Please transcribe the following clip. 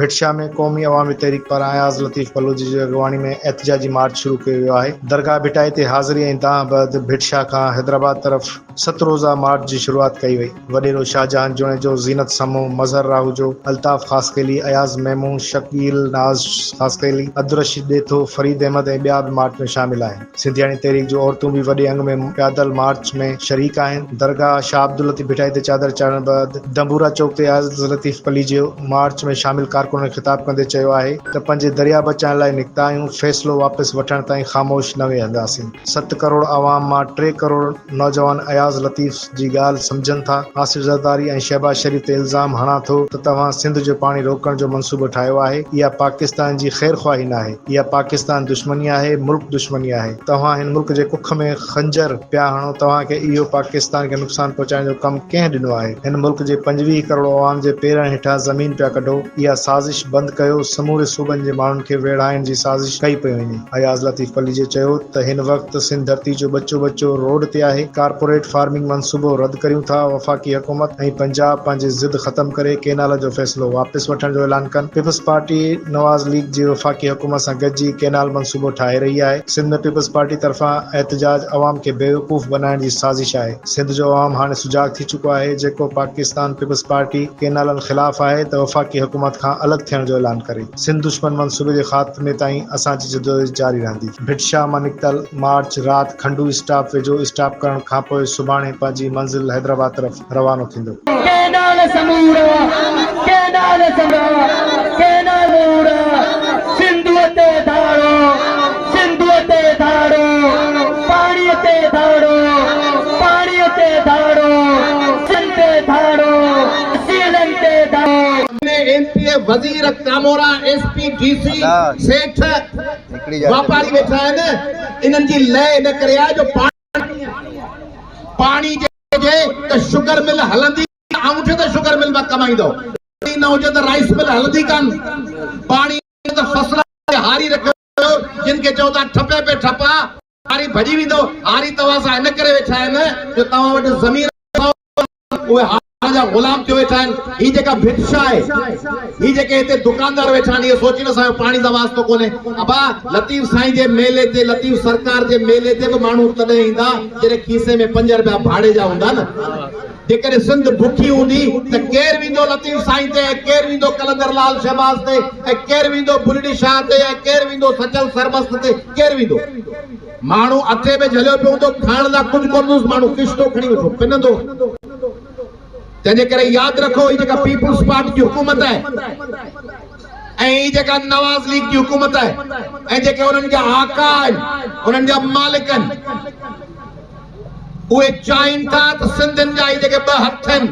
ڀٽ شاهه ۾ قومي عوامي تحريڪ پاران اياز لطيف پلوجي جي اڳواڻي ۾ احتجاجي مارچ شروع ڪيو ويو آهي. درگاهه ڀٽائي تي حاضري ۽ دانهن بعد ڀٽ شاهه کان حيدرآباد طرف ست روزه مارچ جي شروعات ڪئي وئي. وڏيرو شاهجهان جوڻيجو، زينت سمون، مظهر راهوجو، الطاف خاصخيلي، اياز ميمون، شڪيل ناز خاصخيلي، عبدالرشيد ڏيٿو، فريد احمد ۽ ٻيا به مارچ ۾ شامل آهن. سنڌياڻي تحريڪ جون عورتون به وڏي انگ ۾ پيادل مارچ ۾ شريڪ آهن. درگاهه شاهه عبداللطيف ڀٽائي تي چادر چاڙهڻ بعد دنبورا چوڪ تي اياز لطيف پليجو مارچ ۾ شامل ڪارڪنن خطاب ڪندي چيو آهي ته پنهنجي درياء بچائڻ لاء نڪتا آهيون، فيصلو واپس وٺڻ تائين خاموش نه ويهنداسين. ست ڪروڙ عوام مان ٽي ڪروڙ نوجوان اياز لطيف جي ڳالهه سمجهن ٿا، آصف زرداري ۽ شهباز شريف تي الزام هڻان ٿو ته توهان سنڌ جو پاڻي روڪڻ جو منصوبو ٺاهيو آهي، اها پاڪستان جي خيرخواهي ناهي، اها پاڪستان دشمني آهي، ملڪ دشمني آهي، توهان هن ملڪ جي ڪک ۾ خنجر پيا هڻو، توهان کي اهو پاڪستان کي نقصان پهچائڻ جو ڪم ڪنهن ڏنو آهي، هن ملڪ جي 25 ڪروڙ عوام جي پيرن هيٺان زمين پيا ڪڍو، اها سازش بند ڪيو، سموري صوبن جي ماڻهن کي ويڙهائڻ جي سازش ڪئي پئي وڃي. اياز لطيف پليجي چيو ته هن وقت سنڌ ڌرتي جو ٻچو ٻچو روڊ تي آهي، ڪارپوريٽ فارمنگ منصوبو رد ڪريون ٿا، وفاقي حڪومت ۽ پنجاب پنهنجي ضد ختم ڪري ڪينال جو فيصلو واپس وٺڻ جو اعلان ڪن، پيپلز پارٽي نواز ليگ جي وفاقي حڪومت سان گڏجي ڪينال منصوبو ٺاهي رهي آهي، سنڌ ۾ پيپلز پارٽي طرفان احتجاج عوام کي بيوقوف بنائڻ جي سازش آهي. سنڌ جو عوام هاڻي سجاڳ ٿي چڪو آهي، جيڪو پاڪستان پيپلز پارٽي ڪينالن خلاف آهي ته وفاقي حڪومت کان الڳ ٿيڻ جو اعلان ڪري. سنڌ دشمن منصوبي جي خاتمي تائين اسان جي جدوجهد جاري رهندي. ڀٽ شاهه مان نڪتل مارچ رات کنڊو اسٽاپ ويجهو اسٽاپ ڪرڻ کانپوء سڀاڻي پنهنجي منزل حيدرآباد طرف روانو ٿيندو. ڪئنال سمورا، ڪئنال سمورا، ڪئنال سمورا، سنڌوء تي ڌاڙو، سنڌوء تي ڌاڙو، پاڻيء تي ڌاڙو، پاڻيء تي ڌاڙو، سن تي ڌاڙو، سيلن تي ڌاڙو. ۾ ايم پي اي، وزير، ڪامورا، ايس پي، ڊي سي، سيٺ، واپاري ويٺا آهن، انهن جي لئه ان ڪري آهي جو پاڻي جي هجي ته شگر مل هلندي آئون ٿيو ته شگر مل مان ڪمائيندو پاڻي نه هجي ته رائيس مل هلندي ڪان پاڻي ته فصل هاري رکيو جن کي چئو ٿا ٺپي پي ٺپا هاري ڀڄي ويندو هاري توهان سان ان ڪري ويٺا آهن جو توهان وٽ زمين اهي هارين جا غلام ٿيو ويٺا آهن. هي جيڪا ڀٽ شاهه آهي، هي جيڪي هتي دڪاندار ويٺا آهن، اهي سوچين اسان جو پاڻي سان واسطو ڪونهي. ابا لطيف سائين جي ميلي تي، لطيف سرڪار جي ميلي تي به ماڻهو تڏهن ايندا جڏهن کيسي ۾ پنج رپيا ڀاڙي جا هوندا نه. جيڪڏهن سنڌ بکي هوندي ته ڪير ويندو لطيف سائين تي ۽ ڪير ويندو قلندر لال شهباز تي ۽ ڪير ويندو بلڙي شاهه تي ۽ ڪير ويندو سچل سرمست تي، ڪير ويندو؟ ماڻهو اٽي ۾ جهليو پيو هوندو، کائڻ لاء ڪجهه ڪونه هوندس، ماڻهو ڪشتو کڻي ويٺو پنندو. تنهنجي ڪري ياد رکو هي جيڪا پيپلز پارٽي جي حڪومت آهي ۽ هي جيڪا نواز ليگ جي حڪومت آهي ۽ جيڪي انهن جا آقا آهن، انهن جا مالڪ آهن، اهي چاهين ٿا ته سنڌين جا هي جيڪي ٻه هٿ آهن،